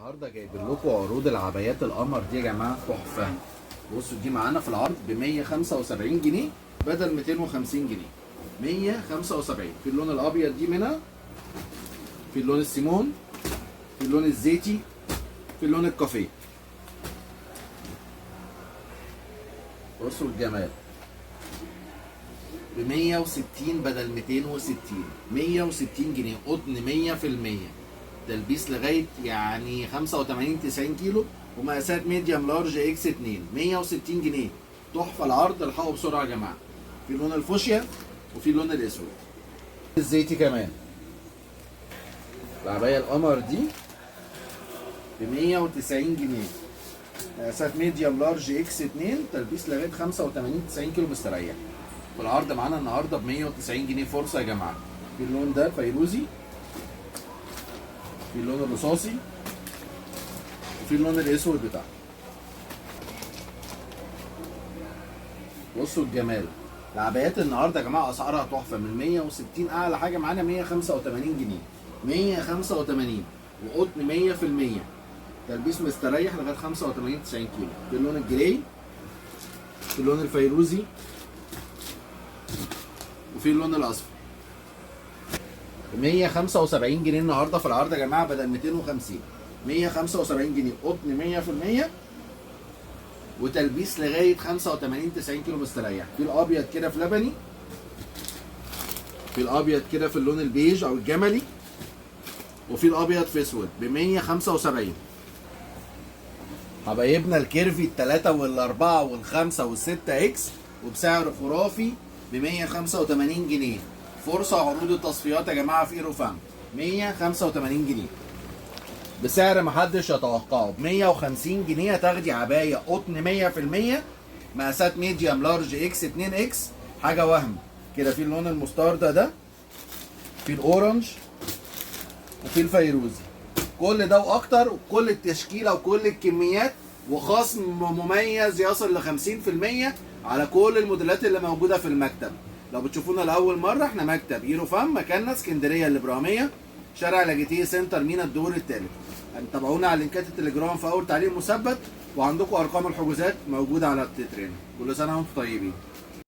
النهارده جايبين لكم عروض العبايات القمر دي يا جماعة تحفة. بصوا دي معانا في العرض ب 175 جنيه بدل 250 جنيه. 175 في اللون الابيض دي منها، في اللون السيمون، في اللون الزيتي، في اللون الكافيه. بصوا الجمال ب 160 بدل 260، 160 جنيه، قطن 100%، تلبيس لغاية يعني 85 90 كيلو، ومقاسات medium large X 2، 160 جنيه. تحفة العرض، الحقوا بسرعة يا جماعة. في لون الفوشيا وفي اللون الاسود الزيتي كمان. العباية القمر دي ب 190 جنيه، مقاسات medium large X 2، تلبيس لغاية 85 90 كيلو مستريح. في العرض معانا النهارده ب 190 جنيه. فرصة يا جماعة. في اللون ده الفيروزي، في اللون الرصاصي، وفي اللون الاسود بتاعه. بصوا الجمال. العبايات النهارده يا جماعة اسعارها تحفة، من 160 اعلى حاجة معانا 185 جنيه، 185، وقطن 100%، تلبيس مستريح لغاية 85 90 كيلو. في اللون ال gray، في اللون الفيروزي، وفي اللون الاصفر. 175 جنيه النهارده في العرض يا جماعة بدل 250، 175 جنيه، قطن 100%، وتلبيس لغاية 85 90 كيلو مستريح. في الابيض كده في لبني، في الابيض كده في اللون البيج او الجملي، وفي الابيض في اسود ب 175. حبايبنا ال curvy الثلاثة والاربعة والخمسة والستة X، وبسعر خرافي ب 185 جنيه. فرصة عروض التصفيات يا جماعة في ايروفام، 185 جنيه بسعر محدش يتوقعه. ب 150 جنيه هتاخدي عباية قطن 100%، مقاسات medium large X 2 X، حاجة وهم كده. في اللون المستردة ده، في ال orange، وفي الفيروزي. كل ده واكتر، وكل التشكيلة وكل الكميات، وخصم مميز يصل ل 50% على كل الموديلات اللي موجودة في المكتب. لو بتشوفونا لاول مرة، احنا مكتب ايروفام، مكاننا اسكندرية الابراهيمية، شارع لاجيتيه سنتر، مينا، الدور الثالث. تابعونا على لينكات التليجرام في اول تعليق مثبت، وعندكم ارقام الحجوزات موجودة على التترين. كل سنة وانتم طيبين.